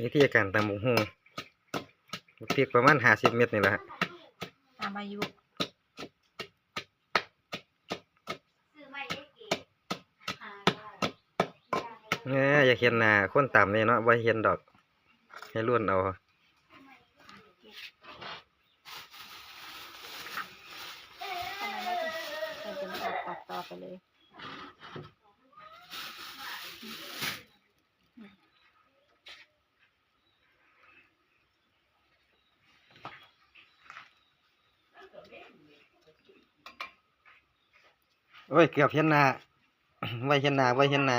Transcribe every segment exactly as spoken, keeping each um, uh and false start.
วิธีการตำบักหุ่ง บักพริกประมาณห้าสิบเม็ดนี่แหละฮะ ตามอายุ เนี่ยอยากเห็นหน้าคนตำนี่เนาะ บ่เห็นดอก ให้ล้วนเอา ทำไมไม่เป็น เป็นตัดตัดต่อไปเลย โอ้ย เกือบเห็นหน้า ไว้เห็นหน้า ไว้เห็นหน้า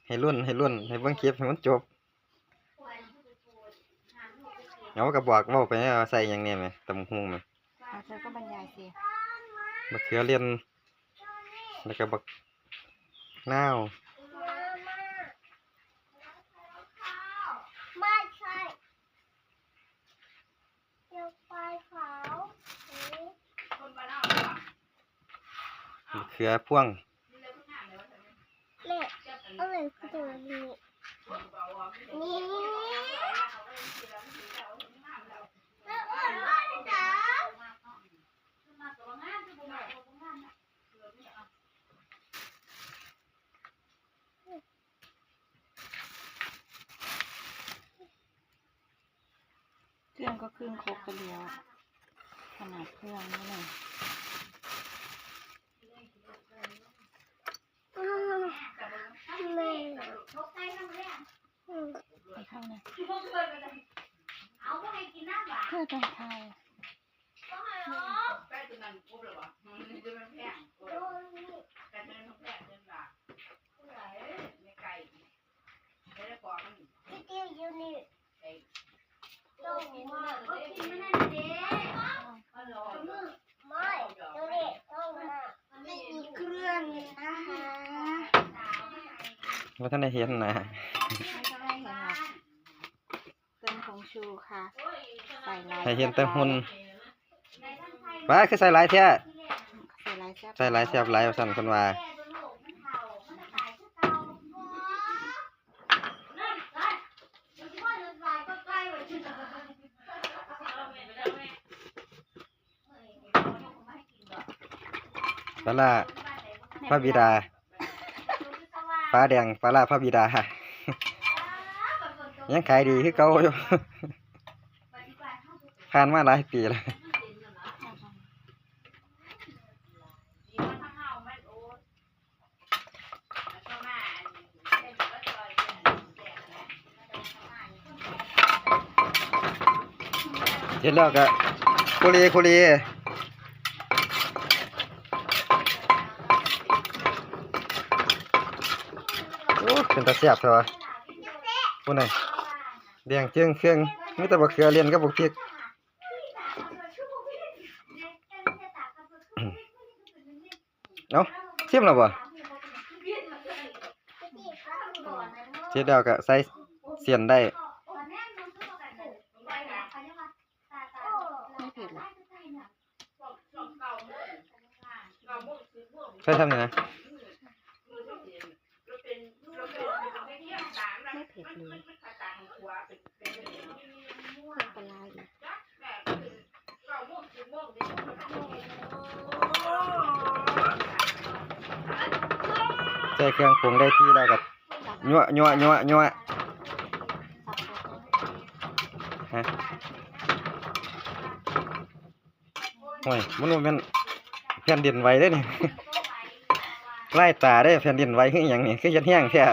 ให้ล้วน ให้ล้วน ให้เบิ่งคลิปให้มันจบ เอากระบอกเว้าไปว่าใส่หยังแหน่แหม ตำบักหุ่งแหม อ่ะ เธอก็บรรยายสิ บักเขือเลียน แล้วก็บักนาว ไม่ใช่ เดี๋ยวไปเขา บักเขือพวง แม่ เอาเลยคือตัวนี้ นี่ แม่อ้วนว่าจ๋า เครื่องก็ขึ้นครบไปแล้ว ขนาดเครื่องนี่เลย อืม แม่ อืม ไปเข้านะ เพื่อจะถ่าย ว่าท่านได้เห็นนะ ไม่ได้เห็นหรอก เติมผงชูค่ะ ใส่หลาย ให้เห็นแต่หุ่น ป้าคือใส่หลายแท้ ใส่หลายแซ่บ ใส่หลายแซ่บหลายว่าซั่นเพิ่นว่า ปลาร้าพระบิดา ฟ้าแดงปลาร้าพระบิดา ยังขายดีคือเก่าอยู่ ผ่านมาหลายปีแล้ว เสร็จแล้วก็คุเรคุเร โอ้ เป็นตาแซ่บแท้วะ พูดหน่อย แดงเจิ่งเคือง มีแต่บักเขือเลียนกับบักพริก เอ้า ชิมแล้วบ่ เสร็จแล้วก็ใส่เส้นได้ ไม่เผ็ดหรอ ใส่ทำไงนะ ไม่เผ็ดเลย เพิ่มปลาร้าอีก ใส่เครื่องปรุงได้ที่แล้วก็ยั่ว ยั่ว ยั่ว ยั่ว ฮะ โอ้ย มันบ่แม่นแผ่นดินไหวเด้นี่ ไล่ตาเด้ แผ่นดินไหวคือหยังนี่ คือเฮ็ดแฮงแท้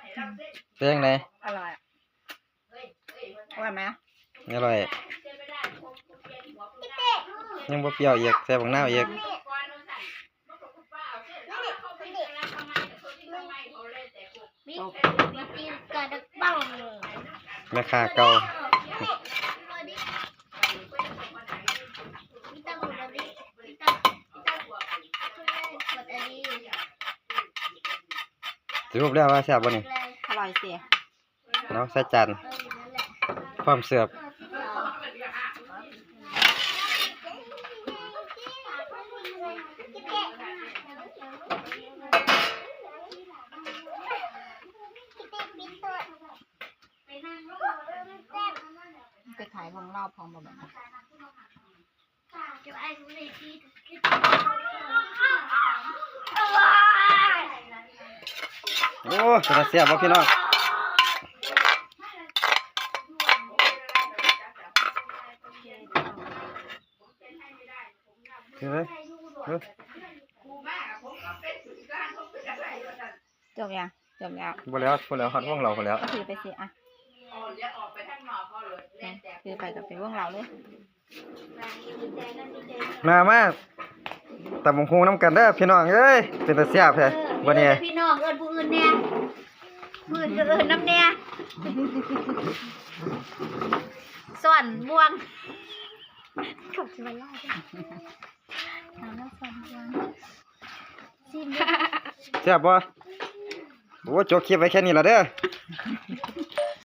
สีสัน เป็นจั่งใด อร่อย อร่อยไหม อร่อย ยังบ่เปรี้ยวอีก ใส่บักนาวอีก มี มีตีนกระดกบ้อง แม่ค้าเก่า มีตำรวจแบบนี้ มีตำ มีตำรวจแบบนี้ สรุปแล้วว่าแซ่บบ่นี่ อ ร่อยสิ เนาะ ใส่จาน พร้อมเสิร์ฟ ไปถ่ายวงรอบพร้อมบ่บัดนี้ โอ้ เป็นตาแซ่บบ่พี่น้อง คือเลย เออ จบยัง จบแล้ว บ่แล้ว บ่แล้ว ฮอดวงเราบ่แล้ว ก็ถือไปสิ อ่ะ ถือไปกับไปวงเราเลย มา มา ตำบักหุ่งนำกันเด้อพี่น้องเอ้ย เป็นตาแซ่บแท้ เออ วันนี้ พี่น้องเอิ้นผู้อื่นแน่ ผู้อื่นก็เอิ้นนำแน่ ซ่อนบ่วง ขอบคุณมาก เอาแล้วซ่อนบ่วง ชิม แซ่บบ่ โอ้ จบคลิปไว้แค่นี้ละเด้อ